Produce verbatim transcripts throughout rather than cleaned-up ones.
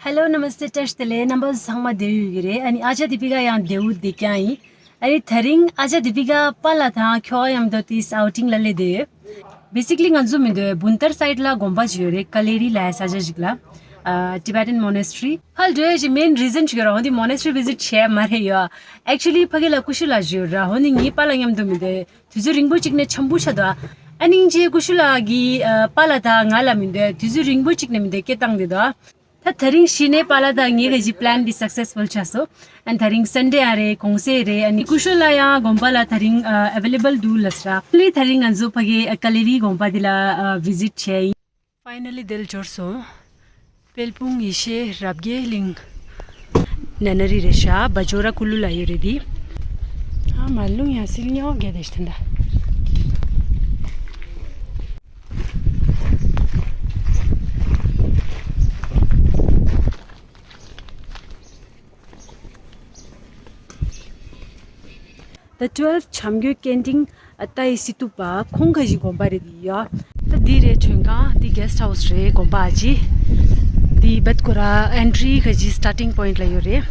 Hello, Namaste, བཀྲ་ཤིས་བདེ་ལེགས། རྣམ་པ་ཚང་མ་བདེ་པོ་ཡོད་ཀྱི་རེད། ཨ་ནི་ཨ་ཅག་དི་པི་ཀ་ཡང་བདེ་པོ་བསྡད་ཀྱང་ཡིན། ཨ་ནི་ད་རིང་ཨ་ཅག་དི་པི་ཀ་པཱ་ལགས་དང་ཁྱོ་ག་མཉམ་དུ་ཏིས་ཨའུ་ཊིང་ལ་སླེབས་བསྡད་ཡོད། Basically ང་ཚོ་མི་འདུག་བུན་ཏར་སའིཌ་ལ་དགོན་པ་ཞིག་ཡོད་རེད། ཀ་ལེ་རི་ལབ་ཡ་ས་ཆ་ཞིག་ལ། ཨ། Tibetan Monastery། ཕར་འགྲོ་ཡ་ཞིག་མེན་རི་ཛན་ཞིག་ཡོད་ར། འོ་འདི་monastery visit བྱས་མ་རེད་ཡོད། Actually ཕ་གི་ལ་ཀུ་ཤུ་ལགས་ཞིག་ཡོད་ར། འོ་ནི་ངའི་པཱ་ལགས་མཉམ་དུ་མི་འདུག་དུས་ཚོད་རིང་པོ་གཅིག་ནས་འཆམ་པོ་ཆགས་འདུག་ཨ་ནི་སྙིང་རྗེ་ཀུ་ཤུ་ལགས་ཀྱིས་ཨ། པཱ་ལགས་དང་ང་ལ་མི་འདུག་དུས་ཚོད་རིང་པོ་གཅིག་ནས་མི་འདུག་སྐད་བཏང་བསྡད་འདུག་ད་ད་རིང་གཞི་ནས་པཱ་ལགས་དང་ངའི་གི་གཞི་པི་ལན་འདི་སག་སེ་སི་ཕུལ་ཆགས་སོང་། ཨ་ནི་ད་རིང་སན་ཌེ་ཡང་རེད། གུང་སེང་རེད། ཨ་ནི་ཀུ་ཤུ་ལགས་ཡང་དགོན་པ་ལ་ད་རིང་ཨ། ཨ་ཝེ་ལེ་བལ་འདུག་ལབ་ས་ར། ཨ་ནི་ད་རིང་ང་ཚོ་ཕ་གི་ཨ། ཀ་ལེ་རི་དགོན་པ་འདི་ལ་ཨ། བི་ཛིཊ་བྱས་ཡིན། Finally དེ་ལ་འབྱོར་སོང་། དཔལ་སྤུངས་ཡེ་ཤེས་རབ་རྒྱས་གླིང་། ན་ན་རི་རེད་ཤག་བ་ཇོ་ར་ཀུ་ལུ་ལ་ཡོད་རེད་འདི། ཨ་མ་རླུང་ཡང་སིལ་ཉོག་རྒྱ་དེ་ཤི་ད། The twelve བྱམས་མགོན་ཀན་ཊིང་ཨ། ཏཱ་ཡི་སི་ཏུ་པ་ཁོང་ཁ་ཤི་དགོན་པ་རེད་འདི་ཡ། ད་འདི་རེད་མགྲོན་ཁང་། འདི་གེ་སི་ཊི་ཧའུ་སི་རེད། དགོན་པ་ཨ་ཅི། འདི་བད་ཀོ་ར་ཨེན་ཊི་རི་ཁ་ཤི་སི་ཊར་ཊིང་པོ་ཡིན་ཊི་ལ་ཡོད་རེད།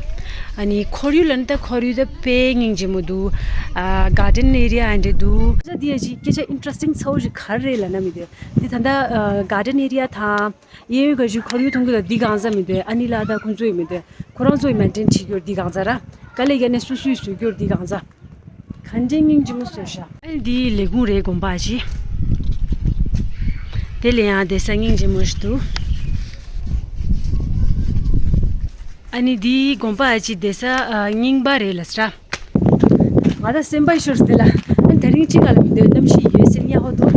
ཨ་ནི་ཁོར་ཡུག་ལ་ནི་ད་ཁོར་ཡུག་ད་དཔེ་སྙིང་རྗེ་མོ་འདུག་ཨ། གར་ཌེན་ཨེ་རི་ཡ་ཨ་འདྲ་འདུག་ད་འདི་ཨ་ཅི་སྐད་ཆ་ཨིན་ཊ་རེ་སི་ཊིང་ཚ་བོ་ཞིག་ག་རེ་རེད་ལབ་ན་མི་འདུག་འདི་ད་ལྟ་ཨ། གར་ཌེན་ཨེ་རི་ཡ་དང་། གཡས་གཡོན་ག་ཞུ་ཁོར་ཡུག་མཐོང་གི་ལ་འདི་གང་ཟག་མི་འདུག་ཨ་ནི་ལ་ད་ཁོང་ཚོ་ཡི་མི་འདུག་ཁོ་རང་ཚོ་ཡི་མེན་ཊེན་བྱེད་རྒྱུར་འདི་གང་ཟག་ར། དཀའ་ལས་བརྒྱབ་ནས་སུ་སུའི་བཟོ་རྒྱུར་འདི་གང་ཟག་གང་ཅན་སྙིང་རྗེ་མོ་བཟོས་ཤག་ཨ་ནི་འདི་ལས་ཁུངས་རེད། དགོན་པ་ཞིག་དེ་ལས་ཡང་བསྡད་ས་སྙིང་རྗེ་མོ་ཞིག་འདུག་ཨ་ནི་འདི་དགོན་པ་ཨ་ཅི་བསྡད་ས་ཨ། རྙིང་པ་རེད་ལབ་ས་ར། ང་ད་སེམས་པ་ཤོར་སྟེ་ལ། ཨ་ད་རིང་ཅི་ག་ལ་མི་འདོད་གནམ་གཤིས་ཡོད་སེམས་ཡག་པོ་འདུག་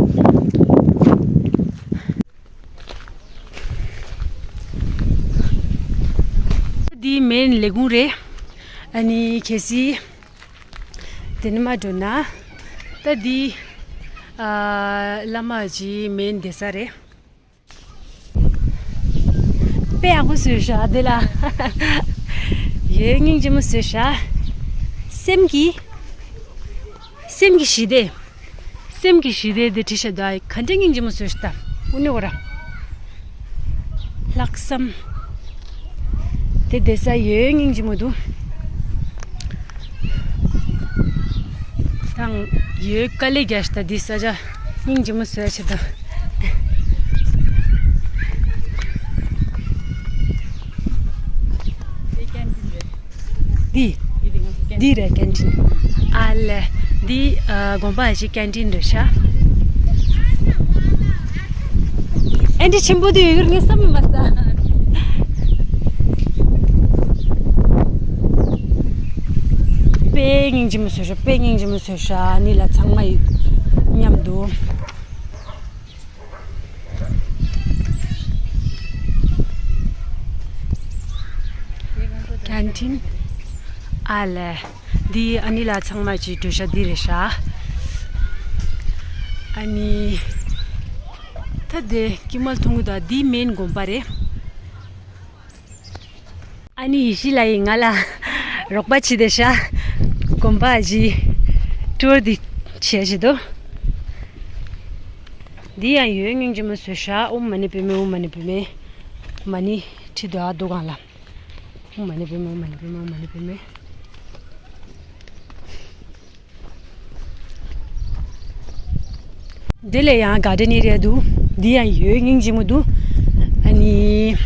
འདི་མེན་ལས་ཁུངས་རེད། ཨ་ནི་གལ་སྲིད་དེ་ནས་མ་འགྲོ་ན། ད་འདི་ཨ། བླ་མ་ཅིག་མེན་བསྡད་ས་རེད། དཔེ་ཡག་པོ་བཟོས་ཤག་འདི་ལ། ཡོད་སྙིང་རྗེ་མོ་བཟོས་ཤག་སེམས་ཀྱི། སེམས་ཀྱི་ཞི་བདེ། སེམས་ཀྱི་ཞི་བདེ་འདི་བྲིས་ཤག་ད་ག་འདྲ་སྙིང་རྗེ་མོ་བཟོས་ཤག་ད་དབུ་ནི་འོ་ར། ལྷག་བསམ། དེ་བསྡད་ས་ཡོད་སྙིང་རྗེ་མོ་འདུག་དང་། ཡོད་དཀའ་ལས་རྒྱག་ཤག་ད་འདི་ས་ཆ་སྙིང་རྗེ་མོ་བཟོས་ཤག་ད། འདི། འདི་རེད་ཀན་ཊིན། ཨ་ལེ། འདི་ཨ། དགོན་པ་ཞིག་ཀན་ཊིན་རེད་ཤག་ཨེ་འདྲ་ཆེན་པོ་དེ་ཡོད་ངས་བསམ་མི་མ་ས། དཔེ་སྙིང་རྗེ་མོ་བཟོས་ཤག་དཔེ་སྙིང་རྗེ་མོ་བཟོས་ཤག་ཨ་ནི་ལ་ཚང་མ་མཉམ་དུ། ཀན་ཊིན། ཨ་ལེ། འདི་ཨ་ནི་ལ་ཚང་མ་ཅིག་འགྲོ་ཤག་འདི་རེད་ཤག་ཨ་ནི། ད་དེ་ཀི་མལ་མཐོང་གི་ད་འདི་མེན་དགོན་པ་རེད། ཨ་ནི་ཡེ་ཤེས་ལགས་ཡིས་ང་ལ་རོགས་པ་བྱས་བསྡད་ཤག་དགོན་པ་ཞིག་ཊུར་འདི་བྱས་བྱས་འདུག་འདི་ཡང་ཡོད་སྙིང་རྗེ་མོ་བཟོས་ཤག་ཨོཾ་མ་ཎི་པདྨེ། ཨོཾ་མ་ཎི་པདྨེ། མ་ཎི་ཁྲིད་འདུག་ཨ། འདུག་གང་ལ། ཨོཾ་མ་ཎི་པདྨེ། ཨོཾ་མ་ཎི་པདྨེ། ཨོཾ་མ་ཎི་པདྨེ། དེ་ལས་ཡང་གར་ཌེན་ཨེ་རི་ཡ་འདུག་འདི་ཡང་ཡོད་སྙིང་རྗེ་མོ་འདུག་ཨ་ནི།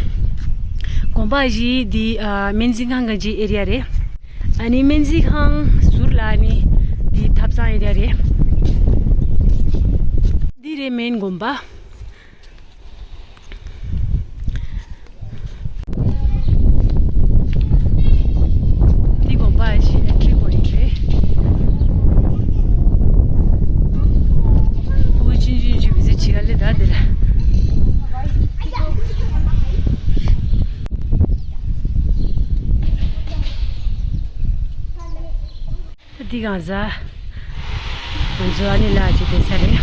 དགོན་པ་བཞི་འདི་ཨ། སྨན་རྩིས་ཁང་གི་ཨེ་རི་ཡ་རེད། ཨ་ནི་སྨན་རྩིས་ཁང་ཟུར་ལ་ཨ་ནི་འདི་ཐབ་ཚང་ཨེ་རི་ཡ་རེད། འདི་རེད་མེན་དགོན་པ། འདི་དགོན་པ་ཞིག་ཨེན་ཊི་རི་པོ་ཡིན་ཊི་རེད། ཕྲུ་གུ་ཆུང་ཆུང་ཅིག་བི་ཛིཊ་བྱེད་ག་སླེབས་ད་འདི་ལ། འདི་གང་ཟག་ང་ཚོ་ཨ་ནི་ལ་ཅིག་བསྡད་ས་རེད།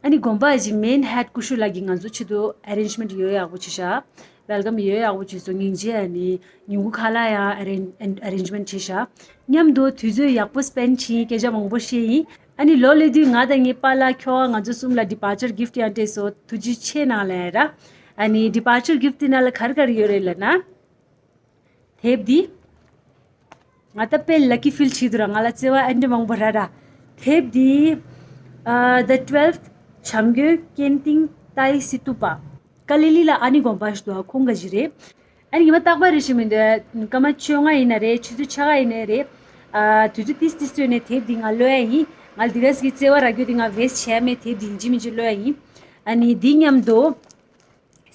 ཨ་ནི་ དགོན་པ་གི་main head སྐུ་ཞབས་ལགས་ཀྱིས་ང་ཚོ་ཆེད་དུ་arrangement ཡོད་ཡག་པོ་བྱས་ཤག welcome ཡོད་ཡག་པོ་བྱས་སོང་། སྙིང་རྗེ། ཨ་ནི་ཉིན་གུང་ཁ་ལག་ཡང་arrange- arrangement བྱས་ཤག་མཉམ་དུ་དུས་ཚོད་ཡག་པོ་spend བྱས་ཡིན། སྐད་ཆ་མང་པོ་བཤད་ཡིན། ཨ་ནི་ལོ་སླེབས་དུས་ང་དང་ངའི་པཱ་ལགས་ཁྱོ་ག་ང་ཚོ་གསུམ་ལ་departure gift ཡང་སྤྲད་སོང་། ཐུགས་རྗེ་ཆེ་གནང་ལབ་ཡ་ར། ཨ་ནི་departure gift དེ་ནང་ལ་ག་རེ་ག་རེ་ཡོད་རེད་ལབ་ན། དེབ་འདི། ང་ད་དཔེ་lucky feel བྱེད་འདུག་ར། ང་ལ་བརྩེ་བ་ཨ་འདྲ་མང་པོ་རག་ར། དེབ་འདི། ཨ། The Twelfth བྱམས་མགོན་ཀེན་ཏིང་ཏའི་སི་ཏུ་པ། ཀ་ལི་ལི་ལ་ཨ་ནི་དགོན་པ་ཞིག་འདུག་ཁོང་གི་ཞིག་རེད། ཨ་ནི་ཉི་མ་རྟག་པར་རེ་ཞིག་མི་འདུག་སྐར་མ་བཅོ་ལྔ་ཡིན་ན་རེད། ཆུ་ཚོད་ཕྱེད་ཀ་ཡིན་ན་རེད། ཨ། དུས་ཚོད་ཏིས་ཏིས་སྤྲོད་ནས་དེབ་འདི་ང་ཀློག་ཡ་ཡིན། ང་ལ་འདི་ག་ཟིག་གི་བརྩེ་བ་རག་རྒྱུ་དེ་ང་waste བྱས་མེད། དེབ་འདི་ཡིན་གཅིག་མིན་གཅིག་ཀློག་ཡ་ཡིན། ཨ་ནི་འདི་མཉམ་དུ།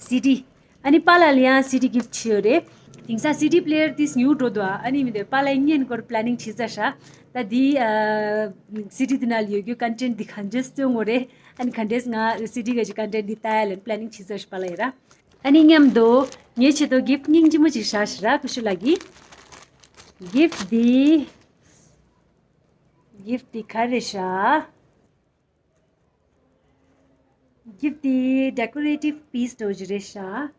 སི་ཌི། ཨ་ནི་པཱ་ལགས་ལ་ཡང་སི་ཌི་gift བྱས་ཡོད་རེད། དེང་སང་སི་ཌི་player དེ་ཉུང་འགྲོ་འདུག་ཨ་ནི་མི་འདུག་པཱ་ལགས་བརྙན་སྐོར་planning བྱས་ཚར་ཤག་ད་འདི་ཨ། སི་ཌི་དེ་ནང་ལ་ཡོད་རྒྱུ་content འདི་ག་འདྲས་སྟོན་དགོས་རེད། ཨ་ནི་ག་འདྲས་ང་སི་ཌི་ག་ཅིག་content འདི་ལྟ་ཡ་ལ་planning བྱས་ཚར་ཤག་པཱ་ལགས་ཡིན་ར། ཨ་ནི་མཉམ་དུ་ངའི་ཆེད་དུ་gift སྙིང་རྗེ་མོ་ཅིག་བཞག་ཤག་ར་སྐུ་ཞབས་ལགས་ཀྱིས། gift འདི། gift འདི་ག་རེ་ཤག gift འདི་decorative piece འདྲ་བོ་ཅིག་རེད་ཤག་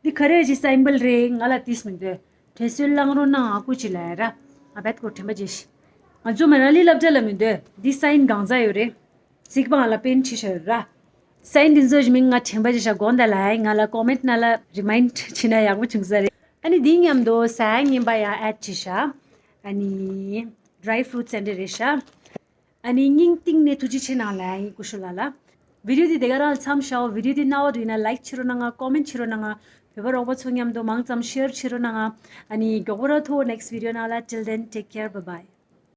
འདི་ག་རེ་ཅིག་symbol རེད། ང་ལ་ཏིས་མི་འདུག་དྲན་གསོ་བསླང་རོགས་གནང་ཨ་ཁུ་ཅིག་ལབ་ཡ་ར། ང་བད་ཀོ་དྲན་པ་བརྗེད་ཤག་ང་ཚོ་མ་ན་ལི་སློབ་གྲྭ་ལ་མི་འདུག་འདི་sign གང་ཚ་ཡོད་རེད། གཟིགས་པ་ང་ལ་paint བྱེད་ཤག་ཡོད་ར། sign འདི་ཚོ་ཞིག་མིན་ང་དྲན་པ་བརྗེད་ཤག་དགོངས་དག་ལབ་ཡ། ང་ལ་comment ནང་ལ་remind བྱེད་ན་ཡག་པོ་བྱུང་ས་རེད། ཨ་ནི་འདི་མཉམ་དུ་ཟ་ཡ་ངན་པ་ཡང་add བྱེད་ཤག་ཨ་ནི་dry fruits འདྲ་རེད་ཤག་ཨ་ནི་སྙིང་གཏིང་ནས་ཐུགས་རྗེ་ཆེ་གནང་ལབ་ཡིན་སྐུ་ཞབས་ལགས་ལ། video འདི་དེ་ག་རང་ལ་མཚམས་བཞག video འདི་རྣ་བ་འགྲོ་ཡིན་ན་like བྱེད་རོགས་གནང་ང་། comment བྱེད་རོགས་གནང་ང་། བོད་པ་རོགས་པ་ཚོ་མཉམ་དུ་མང་ཙམ་share བྱེད་རོགས་གནང་ང་། ཨ་ནི་མགྱོགས་པོ་ར་ཐུག next video ནང་ལ། till then, take care, bye bye.